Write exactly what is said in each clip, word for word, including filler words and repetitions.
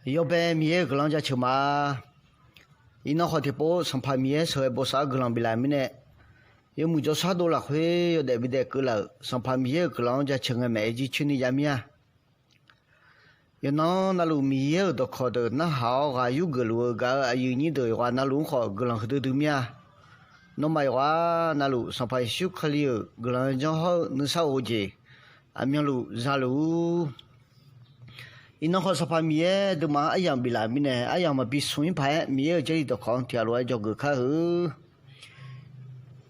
Yawbae Miqyaer-euq guiqlanq jaceuq ma. Iqnan khawf tiqpov Sanqpaq Miqyaer sheuqghae bosav-awr guiqlanq biflaf-euq mirnae, yawmuiq jawrshar dov lafkhoer yawdaef bidaef keuvlaf-euq Sanqpaq Miqyaer-euq guiqlanq-anr jaceuq ngae maeq-aer jircoer ni jav mir-a. Yawqnan navluf Miqyaer-euq dawqkawq deuq narhaq-awr ghaq yur geufluf-eu gaq-euq aqyuif nyir deuq yawqghaq navluf-anr khawf guiqlanq huiqdui dui mir-a. Nawmaf yawqghaq navluf Sanqpaq Yeqsur Kali-euq guiqlanq janr hawr-eu nuisar of-eu jeq aqmyanluf za luf-ur. Iqnan khawf Sanqpaq Miqyaer aqduimaf-anr aryamq biflaf-euq mirnae, aryamq maqbi smq-ir paq-aer Miqyaer-euq Jarlif dawqkawq-anr tiq ghaq lof-aer dzawgeuf kar-eu.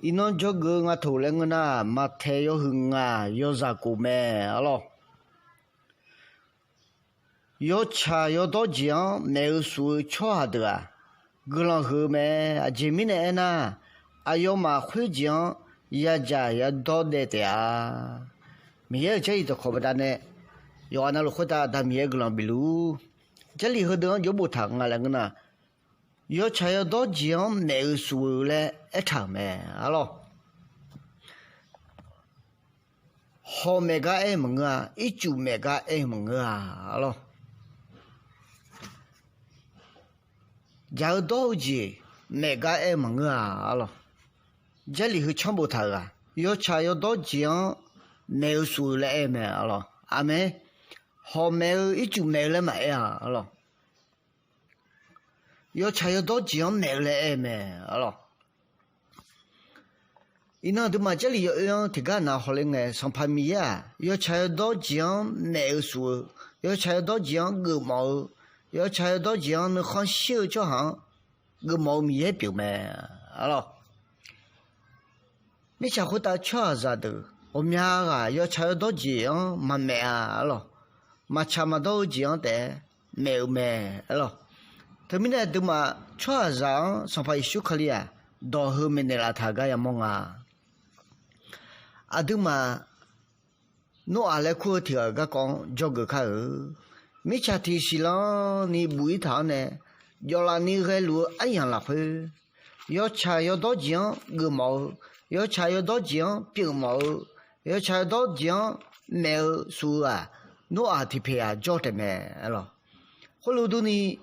Iqnan dzawgeuf-eu nga toq laer ngeur nar, Maqtaeq yawhuiq ngaq yawzaq khof mae, arlawr. Yawtsaq yawdawr jeq-anr maef-eu shuf-eu tsawrhaq deuq-aq, guiqlanq huiq-eu mae. Aqjeq mirnae aernar, aqyawfmaf khoerjeq-anr yadzaq yadawr daev taef-a. Miqyaer-euq Jarlif dawqkawq baqdanae, yawqghaq navluf khoertav Aqda Miqyaer guiqlanq bifluf-ur. Jarlif heudeuq-anr jawr boftaq nga laer ngeur nar, yawtsaq yawdawr jeq-anr maef-eu shuf-eu laer aertaq-euq mae, arlawr. Hawq maef gar aer-eu maqngeur-a. Ircuf maef gar aer-eu maqngeur-a, arlawr. Dzaq-eu dawr-eu jeq maef gar aer-eu maqngeur-a, arlawr. Jarlif heu canr boftaq-euq-aq, yawtsaq yawdawr jeq-anr maef-eu shuf-eu laer aer-eu mae, arlawr. Aqmeq. Hawq maef-eu ircuf maef-eu laer maqaer-a, arlawr. Yawtsaq yawdawr jeq-anr maef-eu laer aer-eu mae, arlawr. Iqnan aqduimaf Jarlif yawoer-anr tiqgar nav hawler ngae, Sanqpaq Miqyaer-aq, yawtsaq yawdawr jeq-anr maef-eu shuf-eu, yawtsaq yawdawr jeq-anr geufmawf-eu, yawtsaq yawdawr jeq-anr nuikhanr shir-eu tsawrhaq-anr geufmawf-eu Miqyaer pyeuf mae, arlawr. Mirtsaq khoertav tsawrhaqzaq deuq ghawqmya ghaq yawtsaq yawdawr jeq-anr maqmaef-a, arlawr. Maqtsaq maqdawr-eu jeq-anr taef-aer maef-eu mae, arlawr. Teumirnae aqduimaf tsawrhaqzaq-anr Sanqpaq Yeqsur Kali-aq, dawq heu maeqnaeq laftaq gar yamawr nga. Aqduimaf Noraq laer kur-eu tiq ghaq-euq garkawv-anr dzawgeuf kar-eu. Mirtsaq tiq siqlanr ni buq-ir taq-anr nae, jawvlaf ni ghaeluf-eu aryamq lafkhoer, yawtsaq yawdawr jeq-anr geufmawf-eu, yawtsaq yawdawr jeq-anr pyeufmawf-eu, yawtsaq yawdawr jeq-anr maef-eu shuf-eu-aq, Noraq tiqpaeq-aq jawr taef mae, arlawr. Khoerlof durni,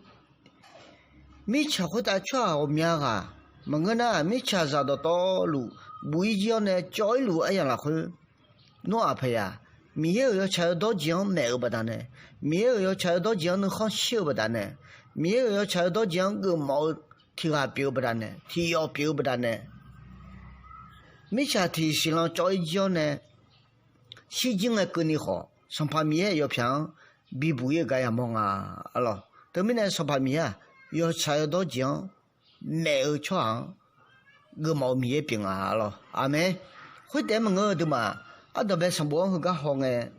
mirtsaq khoertav tsawrhaq ghawqmya ghaq maqngeur nar, mirtsaqzaq dawqtawvluf buq-ir jir-awr nae cawv-ir luf-eu aryamq lafkhoer, Noraq paeq-aq, Miqyaer-euq yawtsaq yawdawr jeq-anr maef-eu baqdanae, Miqyaer-euq yawtsaq yawdawr jeq-anr nuikhanr shir-eu baqdanae, Miqyaer-euq yawtsaq yawdawr jeq-anr geufmawf-eu tiq ghaq pyeuf-eu baqdanae, tiq yawf pyeuf-eu baqdanae, mirtsaq tiq siqlanr cawv-ir jir-awr nae shirjir ngae keuvni khawf, Sanqpaq Miqyaer-euq yawpyaq-anr bibuq-ir-eu gar yamawr nga, arlawr. Teumirnae Sanqpaq Miqyaer-aq, yawtsaq yawdawr jeq-anr maef-eu tsawrhaq-anr geufmawf-eu Miqyaer pyeuf nga, arlawr. Aqmeq. Khoertaef-aer maqngeur-eu aqduimaf, ardanqbae sanqbof-anr heugar hawngae,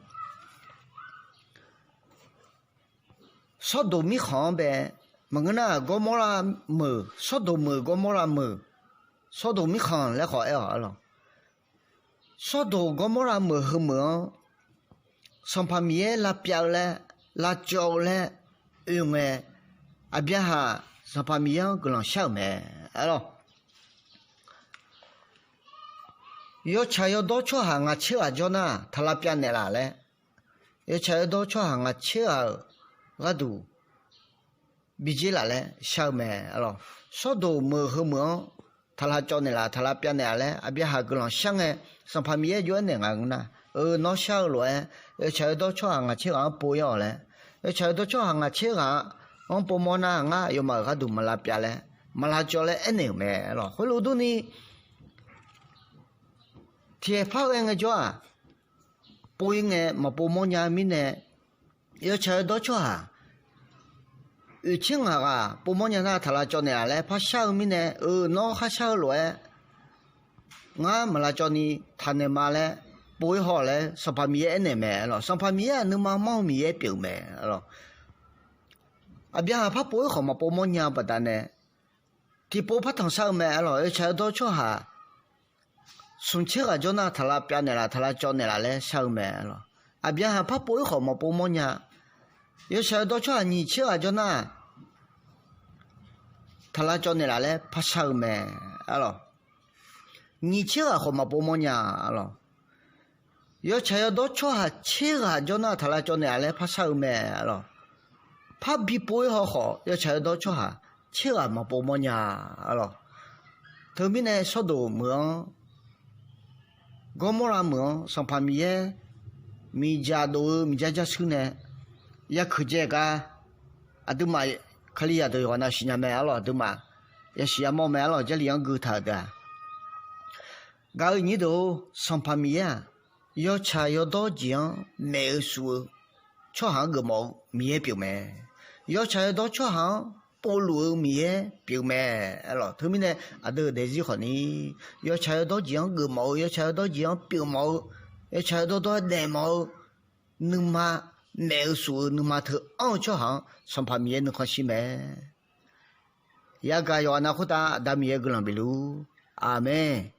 Sawrdoq mirkhanq-anr bae, maqngeur nar-aq, Gawrmawrlav meuq, Sawrdoq meuq, Gawrmawrlav meuq, Sawrdoq mirkhanq laer khawf aer-awq, arlawr. Sawrdoq Gawrmawrlav meuq heumeuq-anr Sanqpaq Miqyaer lavpyav-eu laer, lavcawv-eu laer oe ngae, Aqbyaqhaq Sanqpaq Miqyaer-anr guiqlanq shar-euq mae, arlawr. Yawtsaq yawdawr tsawrhaq ngaq tser ghaq jawr nar, taq lavpyav naeqlaf laer, yawtsaq yawdawr tsawrhaq ngaq tser ghaq-euq gharduq bi dzer laf laer shar-eu mae, arlawr. Sawrdoq meuq heumeuq-anr taq lavcawv naeqlaf, taq lavpyav naeqlaf laer Aqbyaqhaq guiqlanq shar ngae, Sanqpaq Miqyaer jov-aer naeq nga ngeur nar, eu, nawr shar-eu lof-aer yawtsaq yawdawr tsawrhaq ngaq tser ghaq-anr pov-ir-awq laer, yawtsaq yawdawr tsawrhaq ngaq tser ghaq-anr povmawr nar, ngar aqyawfmaf-euq gharduq maq lavpyav laer, maq lavcawv laer aernaeq-euq mae, arlawr. Khoerlof durni, tiqhaeq par ghae ngaejawr-aq, pov-ir ngae maqpov mawrnya mirnae, yawtsaq yawdawr tsawrhaq oeq tser ngaq ghaq povmawr nya nar, taq lavcawv naeqlaf laer par shar-eu mirnae, eu, nawr khar shar-eu lof-aer ngar maq lavcawv ni taq naeq ma laer pov-ir haw laer Sanqpaq Miqyaer aernaeq mae, arlawr. Sanqpaq Miqyaer-aq, nuima manr-eu Miqyaer pyeuf-eu mae, arlawr. Aqbyaqhaq par pov-ir khawf maqpov mawrnya-eu baqdanae, tiqpov par tanqshar-eu mae, arlawr. Yawtsaq yawdawr tsawrhaq smq tser ghaq jawr nar, taq lavpyav naeqlaf, taq lavcawv naeqlaf laer shar-eu mae, arlawr. Aqbyaqhaq par pov-ir khawf maqpov mawrnya. Yawtsaq yawdawr tsawrhaq nyiq tser ghaq jawr nar, taq lavcawv naeqlaf laer par shar-eu mae, arlawr. Nyiq tser ghaq khawf maqpov mawrnya, arlawr. Yawtsaq yawdawr tsawrhaq tser ghaq jawr nar, taq lavcawv naeqlaf laer par shar-eu mae, arlawr. parbi pov-ir haw khawf, yawtsaq yawdawr tsawrhaq tser ghaq maqpov mawrnya-a lawq. Teumirnae Sawrdoq meuq-anr, Gawrmawrlav meuq-anr Sanqpaq Miqyaer miqdzaq dov-eu miqdzaq jarshuir nae yakeuq dzae gar, aqduimaf Kalizaq deuq yawqghaq nav siqnya mae-a lawq. Aqduimaf yasiq yamawr mae-a lawq. Jarlif-anr gui taq-euq deuq-aq, gaq-eu nyir deuq-or, Sanqpaq Miqyaer-aq, yawtsaq yawdawr jeq-anr maef-eu suf-eu tsawrhaq-anr geufmawf-eu Miqyaer pyeuf mae. Yawtsaq yawdawr tsawrhaq-anr povluf-eu Miqyaer pyeuf mae-a lawq. Teumirnae aqdui-euq daefzir khawfni, yawtsaq yawdawr jeq-anr geufmawf-eu, yawtsaq yawdawr jeq-anr pyeufmawf-eu, yawtsaq yawdawr dawr-aer daefmawf-eu nuima, maef-eu suf-eu nuima teu anr-eu tsawrhaq-anr Sanqpaq Miqyaer nuikhanr shir mae. Yagaq yawqghaq nav khoertav Aqda Miqyaer guiqlanq bifluf-ur. Aqmeq.